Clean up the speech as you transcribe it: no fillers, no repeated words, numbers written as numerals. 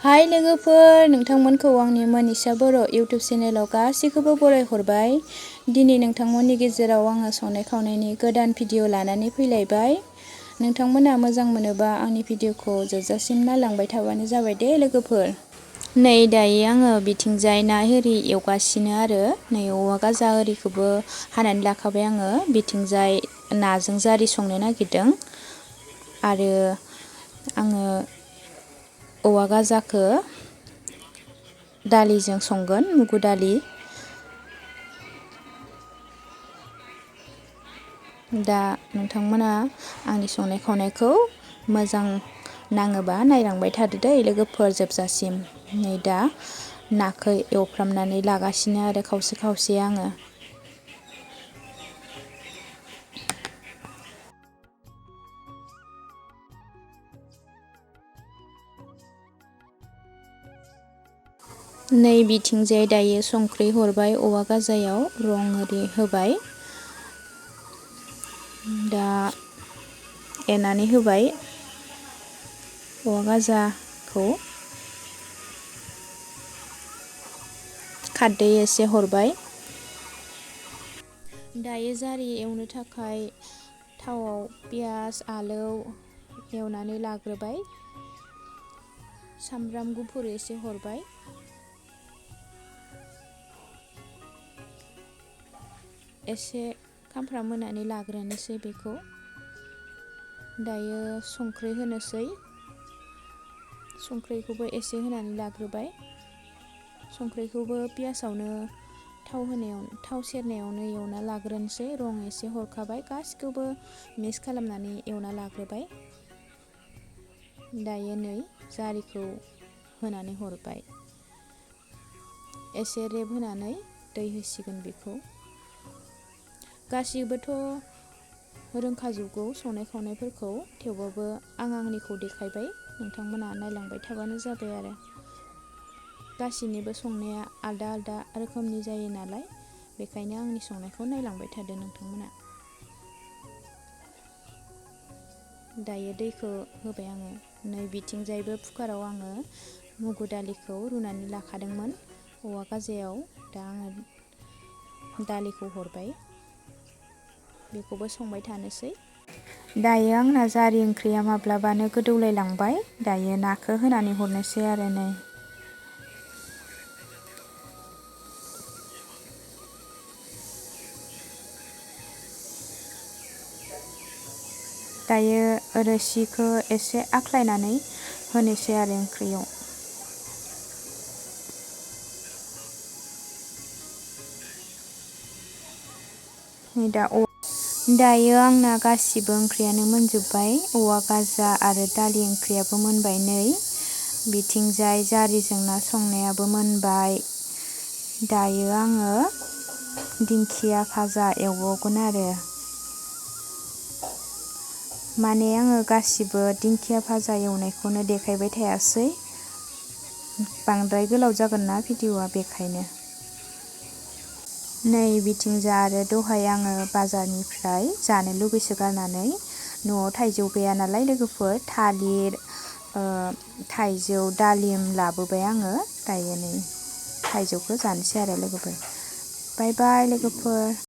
हाय लोगोफोर, नोंथांमोनखौ आंनि मनीषा बर' इउटुब चेनेलाव गासैखौबो बरायहरबाय। दिनै नोंथांमोननि गेजेराव आङो संनाय खावनायनि गोदान भिडिअ लानानै फैलायबाय। नोंथांमोना मोजां मोनोबा आंनि भिडिअखौ जोबजासिम नायलांबाय थाबानो जाबाय दे लोगोफोर। नै दायो आङो बिथिंजाय ना एरि एवगासिनो आरो नै औवा गाजा एरिखौबो हानानै लाखाबाय आङो। बिथिंजाय नाजों जारि संनो नागिरदों आरो आङो औवा गाजाखौ दालिजों संगोन, मुगु दालि। दा नोंथांमोना आंनि संनाय खावनायखौ मोजां नाङोबा नायलांबाय थादो दै लोगोफोर जोबजासिम। नै दा नाखौ एवफ्रामनानै लागासिनो आरो खावसे खावसे आङो। नै बिथिंजाय दायो संख्रि हरबाय औवा गाजायाव, रं एरि होबाय। दा एरनानै होबाय औवा गाजाखौ। खारदै एसे हरबाय। दायो जारि एवनो थाखाय थावआव पियास आलौ एवनानै लाग्रोबाय। सामब्राम गुफुर एसे हरबाय। एसे खामफ्राम होनानै लाग्रोनोसै बेखौ। दायो संख्रि होनोसै। संख्रिखौबो एसे होनानै लाग्रोबाय। संख्रिखौबो पियासावनो थाव सेरनायावनो एवना लाग्रोनोसै। रं एसे हरखाबाय, गासिखौबो मिक्स खालामनानै एवना लाग्रोबाय। दायो नै जारिखौ होनानै हरबाय। एसे रेबहोनानै दै होसिगोन बेखौ। गासिबोथ' रोंखाजोबगौ संनाय खावनायफोरखौ, थेवबाबो आं आंनिखौ देखायबाय। नोंथांमोना नायलांबाय थाबानो जाबाय आरो। गासिनिबो संनाया आलदा आलदा रोखोमनि जायो नालाय, बेखायनो आंनि संनायखौ नायलांबाय थादो नोंथांमोना। दायो दैखौ होबाय आङो। नै बिथिंजायबो कुकाराव आङो मुगु दालिखौ रुनानै लाखादोंमोन औवा गाजायाव। दा आङो दालिखौ हरबाय, बेखौबो संबाय थानोसै। दायो आंना जारि ओंख्रिया माब्लाबानो गोदौलाय लांबाय। दायो नाखौ होनानै हरनोसै आरो नै। दायो रोसिखौ एसे आख्लायनानै होनोसै आरो ओंख्रियाव। दायो आंना गासिबो ओंख्रियानो मोनजोब्बाय। औवा गाजा आरो दालि ओंख्रियाबो मोनबाय नै। बिथिंजाय जारिजों ना संनायाबो मोनबाय। दायो आङो दिंखिया भाजा एवबावगोन आरो। माने आङो गासिबो दिंखिया भाजा एवनायखौनो देखायबाय थायासै। बांद्राय गोलाव जागोन ना भिडिअआ, बेखायनो। नै बिथिंजा आरो दहाय आङो बाजारनिफ्राय जानो लुगैसो गारनानै न'आव थाइजौ गैया नालाय लोगोफोर, थालिर, थाइजौ, दालिम लाबोबाय आङो। दायो नै थाइजौखौ जानोसै आरो लोगोफोर। बाय बाय लोगोफोर।